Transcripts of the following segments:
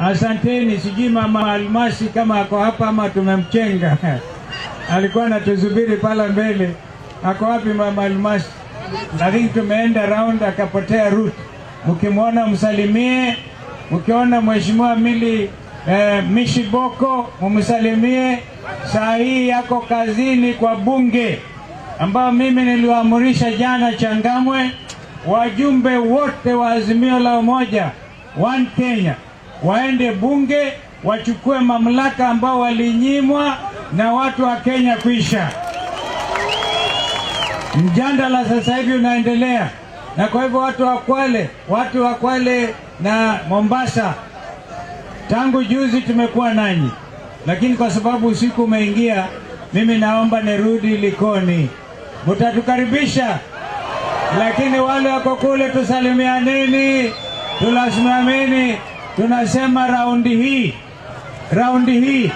Asanteni. Sijui mama Almasi kama ako hapa ama tumemchenga. Alikuwa anatusubiri pale mbele. Ako wapi mama Almasi? Lakini tumeenda round akapotea route. Mkimwona msalimie, mkiona mheshimiwa Millie Mishi Boko mumsalimie. Saa hii yako kazini kwa bunge ambao mimi niliwaamrisha jana Changamwe, wajumbe wote wa Azimio la Umoja One Kenya waende bunge wachukue mamlaka ambao walinyimwa na watu wa Kenya kuisha. Mjadala sasa hivi unaendelea, na kwa hivyo watu wa Kwale na Mombasa, tangu juzi tumekuwa nanyi, lakini kwa sababu usiku umeingia, mimi naomba nirudi Likoni. Mutatukaribisha, lakini wale wako kule tusalimianeni, tunasimameni. Tunasema raundi hii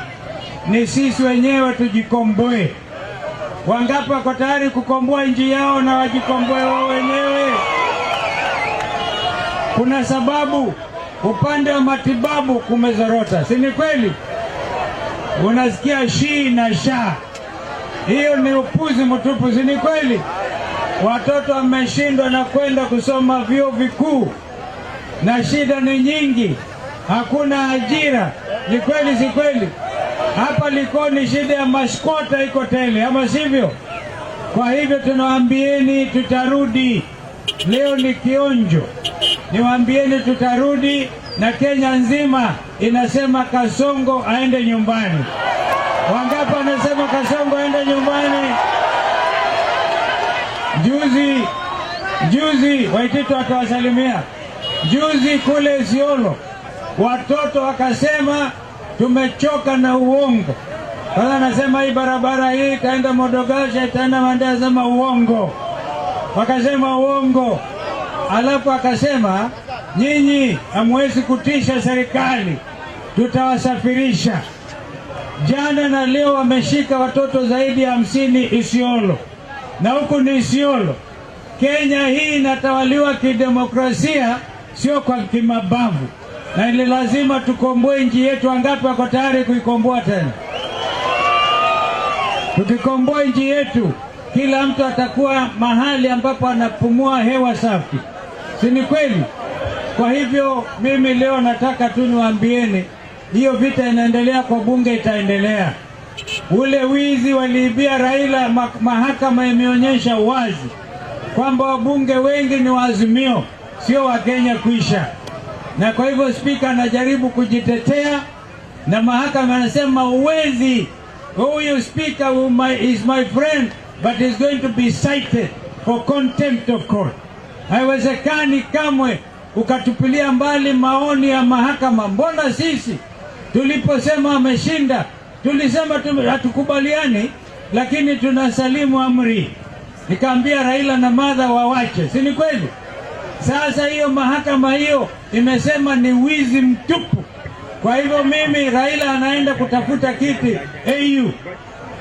ni sisi wenyewe tujikomboe. Wangapi wako tayari kukomboa nchi yao na wajikomboe wao wenyewe? Kuna sababu upande wa matibabu kumezorota, si ni kweli? Unasikia SHI na SHA, hiyo ni upuzi mtupu, si ni kweli? Watoto wameshindwa na kwenda kusoma vyuo vikuu na shida ni nyingi, hakuna ajira. Ni kweli, si kweli? Hapa Likoni shida ya masquatter iko tele, ama sivyo? Kwa hivyo tunawaambieni tutarudi. Leo ni kionjo, niwaambieni tutarudi, na Kenya nzima inasema Kasongo aende nyumbani. Wangapi wanasema Kasongo aende nyumbani? Juzi juzi Waititu atawasalimia. Juzi kule Isiolo watoto wakasema tumechoka na uongo. Sasa nasema hii barabara hii itaenda Modogashe, itaenda Mandera, sema uongo. Wakasema uongo, alafu akasema nyinyi hamwezi kutisha serikali, tutawasafirisha. Jana na leo wameshika watoto zaidi ya 50 Isiolo, na huku ni Isiolo. Kenya hii inatawaliwa kidemokrasia, sio kwa kimabavu, na ni lazima tukomboe nchi yetu. Wangapi wako tayari kuikomboa tena? Tukikomboa nchi yetu, kila mtu atakuwa mahali ambapo anapumua hewa safi, si ni kweli? Kwa hivyo mimi leo nataka tu niwaambieni, hiyo vita inaendelea kwa bunge, itaendelea. Ule wizi waliibia Raila, mahakama imeonyesha wazi kwamba wabunge wengi ni wa Azimio, sio wa Kenya kuisha. Na kwa hivyo spika anajaribu kujitetea na mahakama anasema uwezi, huyu spika is my friend but is going to be cited for contempt of court. Haiwezekani kamwe ukatupilia mbali maoni ya mahakama. Mbona sisi tuliposema ameshinda tulisema hatukubaliani, lakini tunasalimu amri. Nikaambia Raila na Martha wawache, si ni kweli? Sasa hiyo mahakama hiyo imesema ni wizi mtupu. Kwa hivyo mimi Raila anaenda kutafuta kiti AU,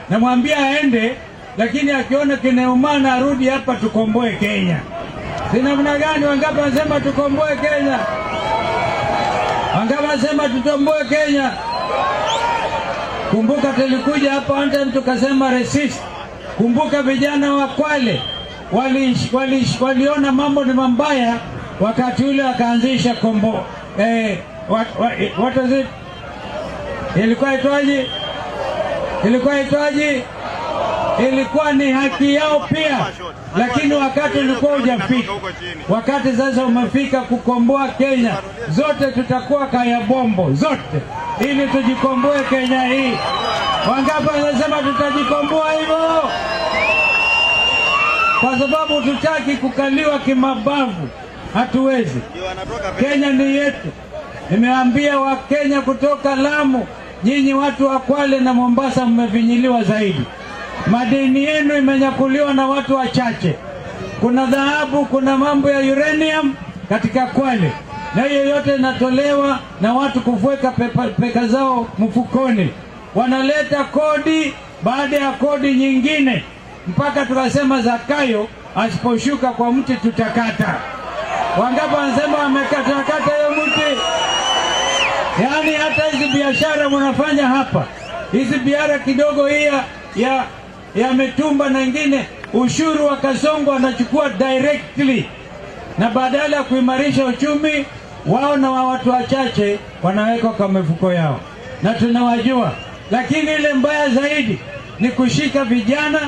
namwambia aende, lakini akiona kinaumana arudi hapa tukomboe Kenya. Si namna gani? Wangapi wanasema tukomboe Kenya? Wangapi wanasema tukomboe Kenya? Kumbuka tulikuja hapa one time tukasema resist. Kumbuka vijana wa Kwale waliona mambo ni mabaya, wakati ule wakaanzisha kombo what was it? Ilikuwa itwaje? Ilikuwa itwaje? Ilikuwa ni haki yao pia, lakini wakati ulikuwa hujafika. Wakati sasa umefika kukomboa Kenya, zote tutakuwa kaya bombo zote, ili tujikomboe Kenya hii. Wangapi wanasema tutajikomboa hivyo? Kwa sababu tutaki kukaliwa kimabavu, hatuwezi. Kenya ni yetu. Nimeambia Wakenya kutoka Lamu, nyinyi watu wa Kwale na Mombasa mmefinyiliwa zaidi. Madini yenu imenyakuliwa na watu wachache. Kuna dhahabu, kuna mambo ya uranium katika Kwale, na hiyo yote inatolewa na watu kuweka pesa zao mfukoni. Wanaleta kodi baada ya kodi nyingine, mpaka tukasema Zakayo asiposhuka kwa mti tutakata. Wangapi wanasema wamekatakata hiyo mti? Yaani hata hizi biashara mnafanya hapa, hizi biashara kidogo hii ya mitumba na ingine, ushuru wa Kasongo anachukua directly, na badala ya kuimarisha uchumi wao na wa watu wachache wanaweka kwa mifuko yao, na tunawajua. Lakini ile mbaya zaidi ni kushika vijana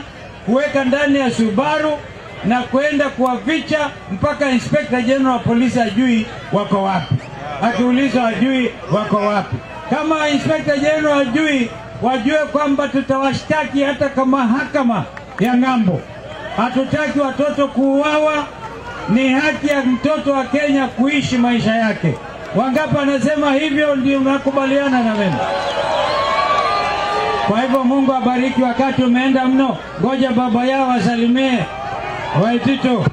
kuweka ndani ya Subaru na kwenda kuwaficha mpaka Inspector General wa polisi ajui wako wapi, akiulizwa ajui wako wapi. Kama Inspector General ajui, wajue kwamba tutawashtaki hata kwa mahakama ya ng'ambo. Hatutaki watoto kuuawa, ni haki ya mtoto wa Kenya kuishi maisha yake. Wangapi wanasema hivyo? Ndio nakubaliana na mimi. Kwa hivyo Mungu abariki. Wakati umeenda mno, ngoja baba yao wasalimie. Waititu.